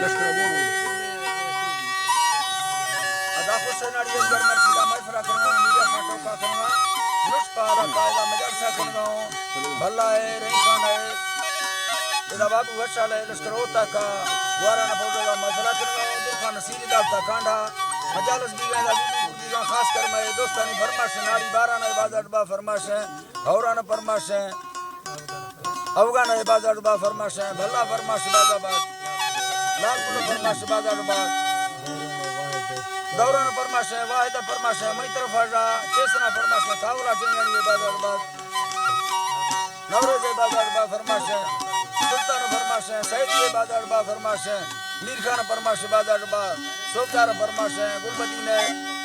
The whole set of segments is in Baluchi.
لشکر گورو۔ ادا خوش ناڑی اندر مرچی دا محفل کنگا، میرا کھاٹو کا کنگا، نش پارا قاعدہ مجلسہ کنگا، بھلا ہے، رہی خان ہے۔ ادا بابو وشال ہے، لشکر ہوتا کا، وارا نہ پوجا دا محفل کنگا، درخان نصیر دا تا کانڈا، مجالس بیگا دا بیگا خاص کر میں دوستانی فرمائش، ناڑی بارہ نہ بازار با فرمائش ہے۔ ہوران فرمائش ہیں، اوگان باز آباد با فرمائش ہیں، بھلا فرمائش باز آباد، لال گل فرمائش باز آباد، دوران فرمائش ہیں، واحد فرمائش ہیں، مئی طرف آجا، چیسنا فرمائش ہیں، تھاولا ٹنگانی باز آباد، نوروز باز آباد فرمائش ہیں، سلطان فرمائش ہیں، سعید باز آباد فرمائش ہیں۔ میر خان فرمائش باز آباد، سوبدار فرمائش ہیں، گل مدینہ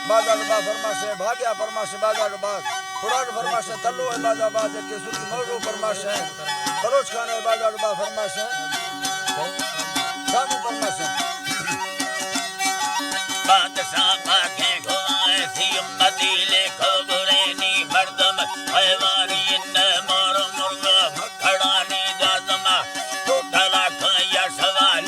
باز آباد فرمائش ہیں، بھاگیا فرمائش باز آباد، خراج فرمائش ہیں، تلو باز آباد، کہ سوری موضوع فرمائش ہیں، بلوچ خان باز آباد فرمائش ہیں، شامو فرمائش ہیں۔ بادشاہ پاکیں گوائیں سی امتی لے کھو گرینی مردم حیوانی اندر مور مرغ کھڑانی دازما، ٹوٹلا کھایا سوال،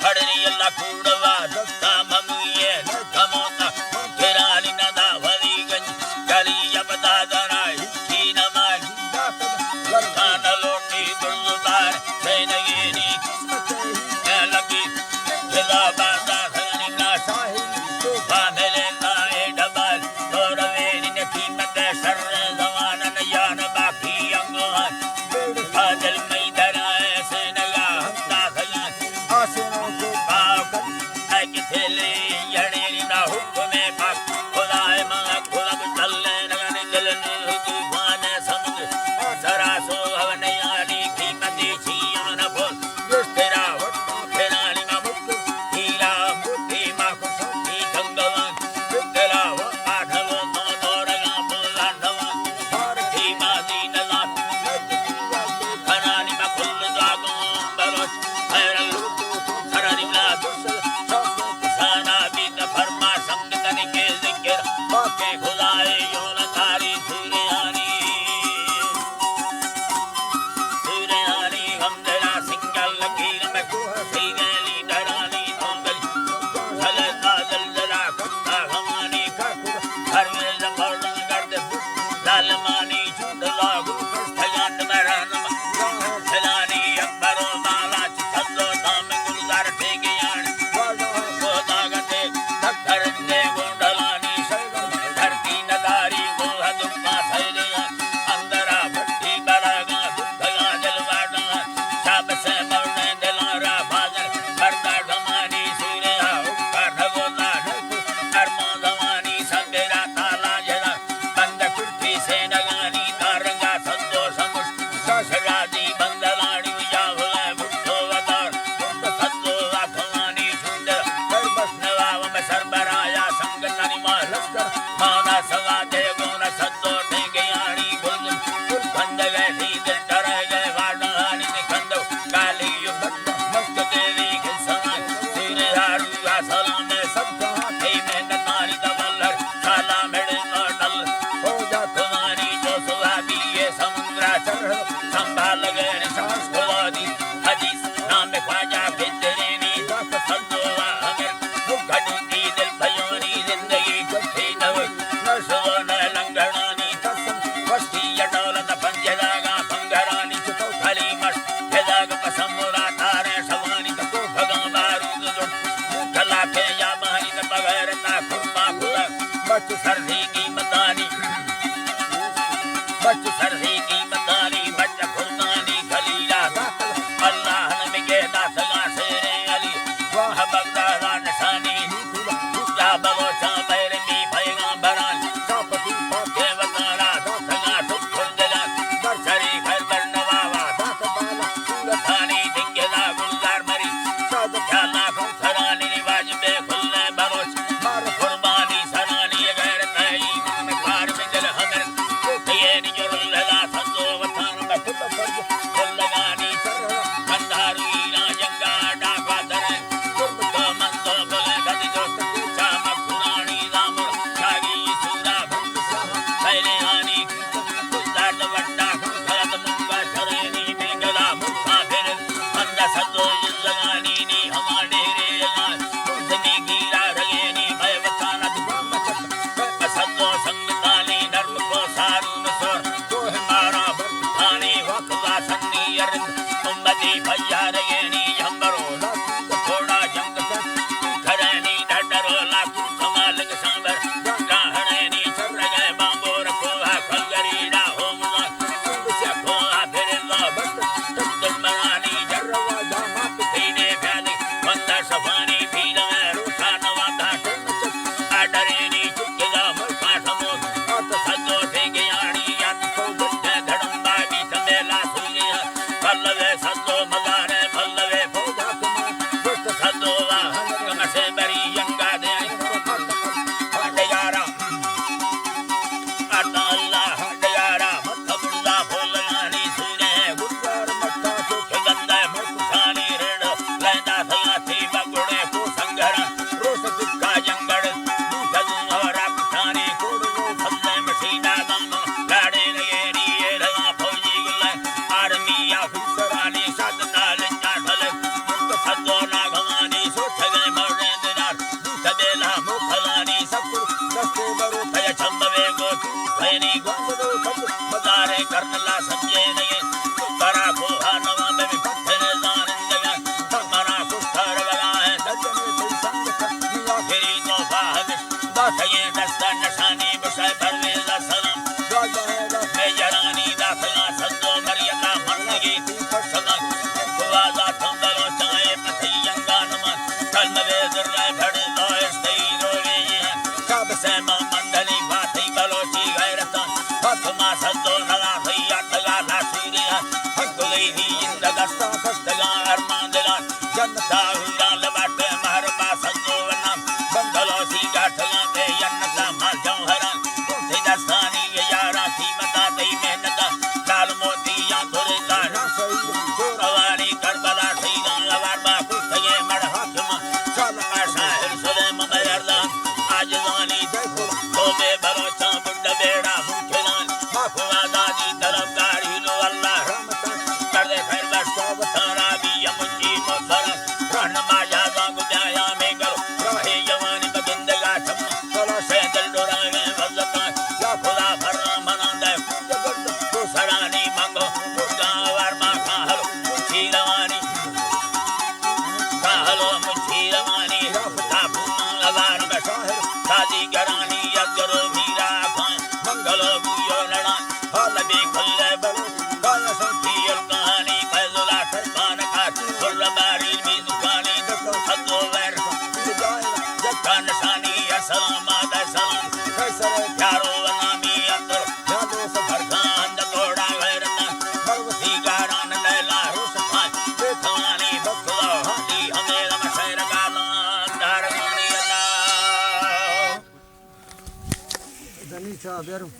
کھڑنی اللہ کوڑوا، دستا ممویے، نہ کمونا، منکرانی ندا وری گنج، چلی اب دادنا، ہچی نمانی، لڑکان لوٹی دلدار، سینگینی، قسمت ہی دنی چا بیارو.